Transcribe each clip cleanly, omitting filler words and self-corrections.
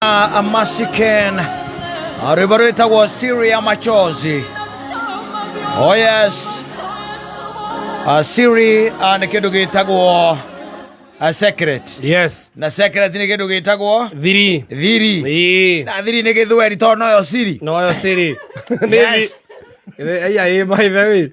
Amasiken rwĩmbo rwĩtagwo Siri ya machozi. Oh yes. Siri nĩ kĩndũ gĩtagwo secret. Yes. Na secret nĩ kĩndũ gĩtagwo Thiri. thiri. Ĩĩ. Na thiri nĩ gĩthweri tondũ noyo siri. Noyo siri. Nĩ Yes. Aya ĩ by the way.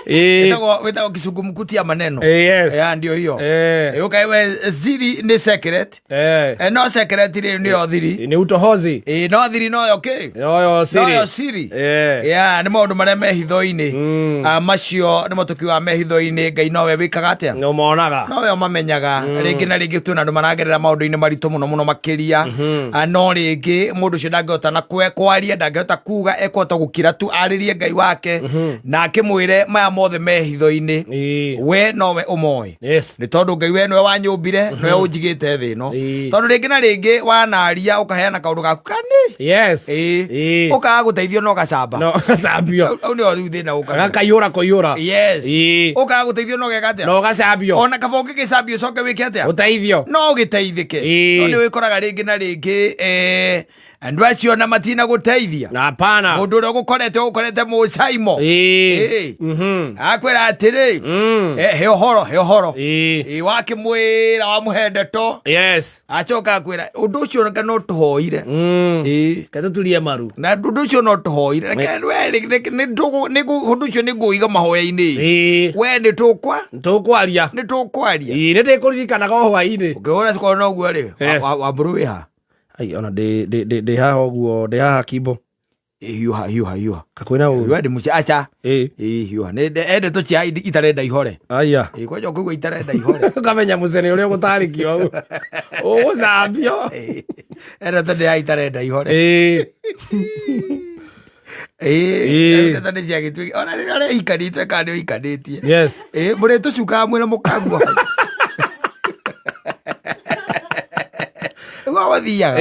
Ĩĩ. Wĩtagwo kizungumkuti ya maneno. Yes. Ya ndio hiyo. Eh. Ũkae we siri nĩ secret. Eh. No secret rĩ nĩyo thiri. Nĩ utohozi. Ĩ no thiri noyo kĩ? Noyo siri. Noyo siri. Eh. Ya nĩ maũndũ marĩa me hitho-inĩ. Macio nĩmo tũkiugaga me hitho-inĩ Ngai nowe wĩkaga atĩa? Nĩ ũmonaga. Nowe ũmamenyaga. Rĩngĩ na rĩngĩ twĩna andũ maragerera maũndũ-inĩ maritũ mũno mũno makĩria. No rĩngĩ mũndũ ũcio ndangĩhota na kwaria, ndangĩhota kuga, ekũhota gũkira tu arĩrie Ngai wake na akĩmwĩre maya mothe me hitho-inĩ. We nowe ũmoĩ. Yes. Nĩ tondũ Ngai we nĩwe wanyũmbire, nĩwe ũnjigĩte thĩ ĩno. Tondũ rĩngĩ na rĩngĩ wanaria ũkaheana kaũndũ gaku kani. Yes. Ũkaga gũteithio no gacamba. No gacambio. Hau nĩho rĩu thĩna ũkaga. Gakaiyũra kũiyũra. Yes. Ũkaga gũteithio no geka atĩa? No gacambio. Ona kaba ũngĩgĩcambio ũcoke wĩke atĩa? Ũteithio. No ũgĩteithĩke. No nĩ wĩkoraga rĩngĩ na rĩngĩ andũ acio na matina gũteithia. Na hapana. Mũndũ ũrĩa ũgũkorete ũgũkorete mũcaimo. Akwĩra atĩrĩ, he ũhoro, he ũhoro. Wakĩmwĩra wamũhe ndeto. Yes. Acoka akwĩra ũndũ ũcio reke no tũhoire. Reke tũturie maru. Na ũndũ ũcio no tũhoire. Reke we, reke, nĩ tũgũ, nĩ ngũ, ũndũ ũcio nĩ ngũiga mahoya-inĩ. We nĩ tũkwa? Tũkwaria. Nĩ tũkwaria. Nĩ ndĩkũririkanaga o hwaĩ-inĩ. Ũkĩhũra cukuru no ũguo rĩ, Wambũrũ wĩ ha? Ai, ona ndĩ haha ũguo, ndĩ haha Kimbo. Hiũha, hiũha, hiũha. Kakwĩna ũru. Hiũha ndĩ mũciĩ, aca. Hiũha. Nĩ endetwo cia itarenda ihore. Aya. Kwanja ũkũigua itarenda ihore. Ũkamenya mũcene ũrĩa ũgũtarĩkio hau. Ũgũcambio. Endetwo ndĩ ya itarenda ihore. Ndeto nĩ cia gĩtuĩka. Ona rĩrĩa ũrĩa kana nĩ ũhikanĩtie. Yes. Mũrĩtũcukaga mwĩna mũkagua. Nĩguo gũthiaga.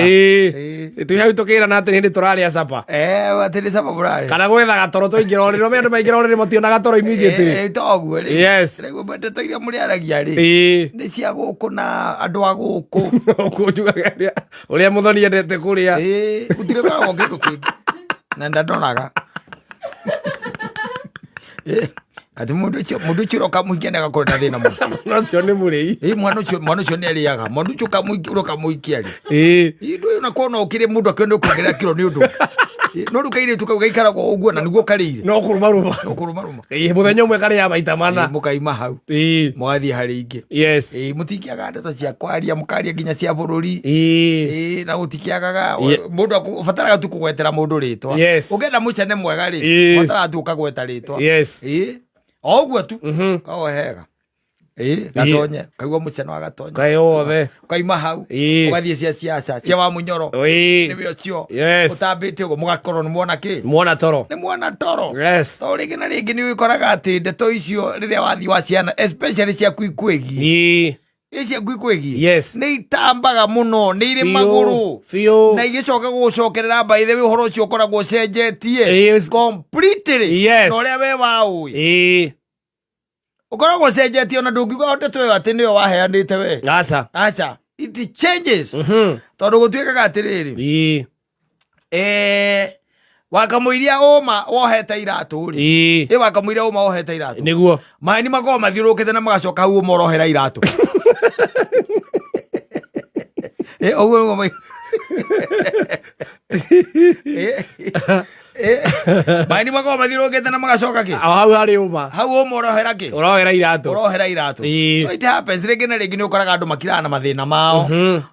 Twĩ hau tũkĩrana atĩ hĩndĩ tũrarĩa capa. Atĩ nĩ capa mũrarĩa. Kana gwethaga toro twaingĩra ũrĩrĩ, ũmenye andũ maingĩra ũrĩrĩ mationaga toro immediately. Toguo rĩ. Yes. Rĩu ndeto iria mũrĩaragia rĩ. Nĩ cia gũkũ na andũ a gũkũ. Gũkũ njugaga ũrĩa mũthoni endete kũrĩa. Gũtirĩ koragwo kĩndũ kĩngĩ. Na ndandoraga. Atĩ mũndũ ũcio ũroka mũhikia nĩ agakorwo na thĩna mũno. Mwana ũcio nĩ mũrĩi. Mwana ũcio nĩ arĩaga. Mwana ũcio ũroka mũhikia rĩ. Ndũĩ ona korwo no ũkĩrĩe mũndũ akĩone ũkĩongerera kiro nĩ ũndũ. No rĩu kairĩtu kau gaikaragwo ũguo na nĩguo karĩire. No kũrũmarũma. No kũrũmarũma. Mũthenya ũmwe karĩaga maita mana. Mũkaima hau. Mũgathiĩ harĩ ingĩ. Yes. Mũtingĩaga ndeto cia kwaria, mũkaria nginya cia bũrũri. Na gũtikĩagaga. Mũndũ ũbataraga tu kũgwetera mũndũ rĩtwa. Yes. Ũngĩenda mũcene mwega rĩ, ũbataraga tu ũkagweta rĩtwa. Yes. O ũguo tu. Koguo hega. Gatonye. Kaigua mũcene wa gatonye. Kaĩ wothe. Ũkaima hau. Ũgathiĩ cia siasa, cia wa Munyoro. Nĩwe ũcio. Yes. Ũtambĩte ũguo mũgakorwo nĩ muona kĩ? Muona toro. Nĩ muona toro. Yes. Tondũ rĩngĩ na rĩngĩ nĩ wĩkoraga atĩ ndeto icio rĩrĩa wathiĩ wa ciana, especially ciaku ikwĩgiĩ. Ĩ ciaku ikwĩgiĩ. Yes. Nĩ itambaga mũno, nĩ irĩ Biũ, magũrũ. biũ. Na igĩcoka gũgũcokerera by the way ũhoro ũcio ũkoragwo ũcenjetie. Yes. Completely. Yes. Na ũrĩa we waũĩ. Ũkoragwo ũcenjetie ona ndũngiuga ndeto ĩyo atĩ nĩyo waheanĩte we. Aca. Aca. It changes. Tondũ gũtuĩkaga atĩrĩrĩ. Wakamũiria ũma wohete iratũ rĩ. Wakamũiria ũma wohete iratũ. Nĩguo. Maĩ makoragwo mathiũrũrũkĩte na magacoka hau ũma ũrohera iratũ. Ũguo nĩguo Maĩ makoragwo mathiũrũrũkĩte na magacoka kĩ? O hau harĩ ũma. Hau ũma ũrohera kĩ? Ũrohera iratũ. Ũrohera iratũ. So it happens rĩngĩ na rĩngĩ nĩ ũkoraga andũ makiraga na mathĩna mao.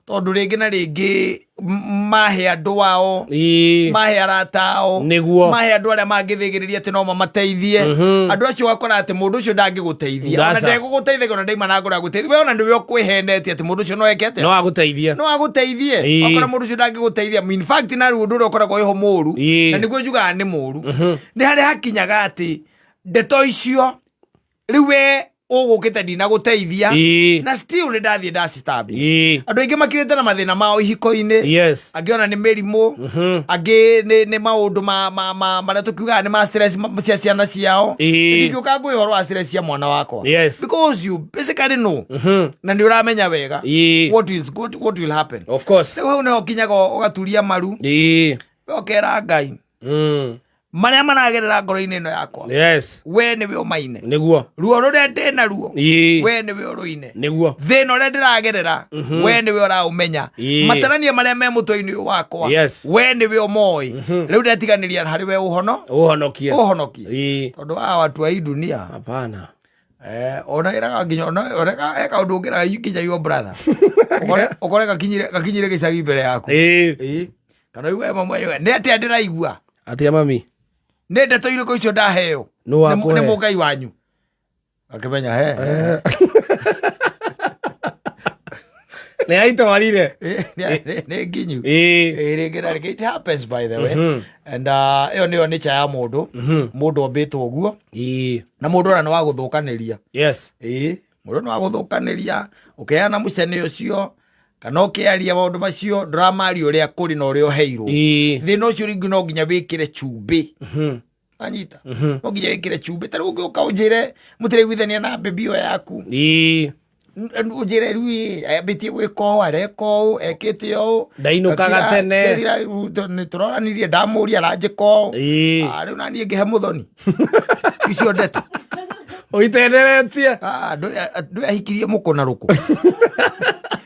Tondũ rĩngĩ na rĩngĩ mahe andũ ao, mahe arata ao, Nĩguo. mahe andũ arĩa mangĩthĩgĩrĩria atĩ no mamateithie. Andũ acio ũgakora atĩ mũndũ ũcio ndangĩgũteithia. Ona Ndaca. ndegũgũteithagia, ona ndaima na ngoro ya gũteithia. We ona nĩwe ũkwĩhenetie atĩ mũndũ ũcio no eke atĩa? No agũteithie. No agũteithie. Wakora mũndũ ũcio ndangĩgũteithia. In fact, na rĩu ũndũ ũrĩa ũkoragwo wĩho mũru, na nĩguo njugaga nĩ mũru, nĩ harĩa hakinyaga atĩ ndeto icio rĩu we Ũgũkĩte ndinagũteithia. Na still nĩ ndathiĩ ndacitambia. Andũ aingĩ makirĩte na mathĩna mao ihiko-inĩ. Angĩ ona nĩ mĩrimũ, angĩ nĩ maũndũ marĩa tũkiugaga nĩ ma stress cia ciana ciao. Ndingĩũka ngwĩ ũhoro wa stress cia mwana wakwa. Because you basically know na nĩ ũramenya wega what is what, what will happen. Of course. Rĩu hau nĩho ũkinyaga ũgaturia maru, ũkera Ngai marĩa maragerera ngoro-inĩ ĩno yakwa, we nĩwe ũmaine. Ruo rũrĩa ndĩ naruo, we nĩwe ũrũine. Thĩna ũrĩa ndĩragerera, we nĩwe ũraũmenya. Matarania marĩa me mũtwe-inĩ ũyũ wakwa, we nĩwe ũmoĩ. Rĩu ndetiganĩria harĩ we, ũhono Ũhonokie. Ũhonokie. Tondũ hawa watu wa hii dunia, Hapana. Ona ĩraga nginya ona he kaũndũ ũngĩraga nginya your brother ũkore gakinyire gĩcagi mbere yaku. Kana ũigue mamwe nĩ atĩa ndĩraigua. Atia mami. Nĩ ndeto irĩkũ icio ndaheo? Nũ wakũhe? Nĩ mũngai wanyu akĩmenya he. Nĩ aitwarire. Nĩ nginyu. Rĩngĩ na rĩngĩ it happens, by the way. And ĩyo nĩyo nature ya mũndũ. Mũndũ ombĩtwo ũguo. Na mũndũ ona nĩ wa gũthũkanĩria. Mũndũ nĩ wa gũthũkanĩria, ũkĩheana mũcene ũcio kana ũkĩaria maũndũ macio, ndũramaria ũrĩa kũrĩ na ũrĩa ũheirwo. Thĩna ũcio rĩngĩ no nginya wĩkĩre cumbĩ. Anyita, no nginya wĩkĩre cumbĩ. Ta rĩu ũngĩũka ũnjĩre mũtiraiguithania na mbĩmbi ĩyo yaku, ũnjĩre rĩu ĩ, ambĩtie gwĩka ũũ, areka ũũ, ekĩte ũũ. Ndainũkaga tene. Ciathira, nĩ tũroranirie, ndamũria aranjĩka ũũ. Ah, rĩu naniĩ ngĩhe mũthoni icio ndeto. Ũitenderetie. Ah, ndũ ahikirie mũkũ na rũkũ,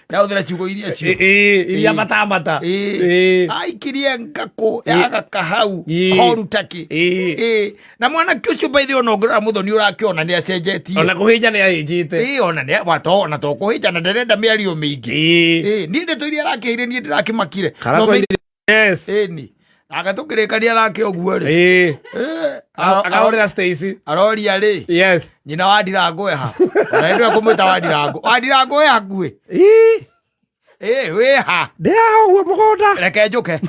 ndahũthĩra ciugo iria cio. Iria matamata. Aikirie ngakũ ya gakahau koru taki. Na mwanake ũcio, by the way, ona ũngĩrora mũthoni ũrakĩona nĩ acenjetie. Ona kũhĩnja nĩ ahĩnjĩte. Ona nĩ wato ona to kũhĩnja na ndarenda mĩario mĩingĩ. Niĩ ndeto iria arakĩire niĩ ndĩrakĩmakire. Kana No Yes. Ĩni nake tũkĩrĩkania nake ũguo rĩ. Akahũrĩra Stacy. Aroria rĩ, nyina wa Ndirangũ eha? Ona nĩ kũmwĩta wa Ndirangũ, wa Ndirangũ ĩ hakuhĩ? Wĩ ha? Ndĩ haha ũguo mũgũnda. Reke njũke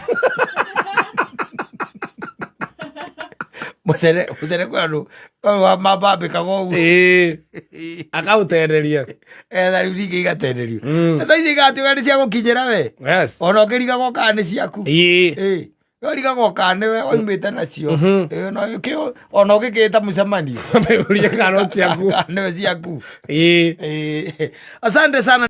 mũcere mũcere kwĩ andũ mambambĩkaga ũguo. Akaũtenderia. Etha rĩu ningĩ igatenderio. Na thaa ici igatuĩka nĩ cia gũkinyĩra we. Ona ũkĩrigagwo kana nĩ ciaku. Ũrigagwo kana nĩwe waumĩte nacio. Ona ũgĩkĩta mũcemanio. Ũrie kana no ciaku. Kana nĩwe ciaku. Asante sana.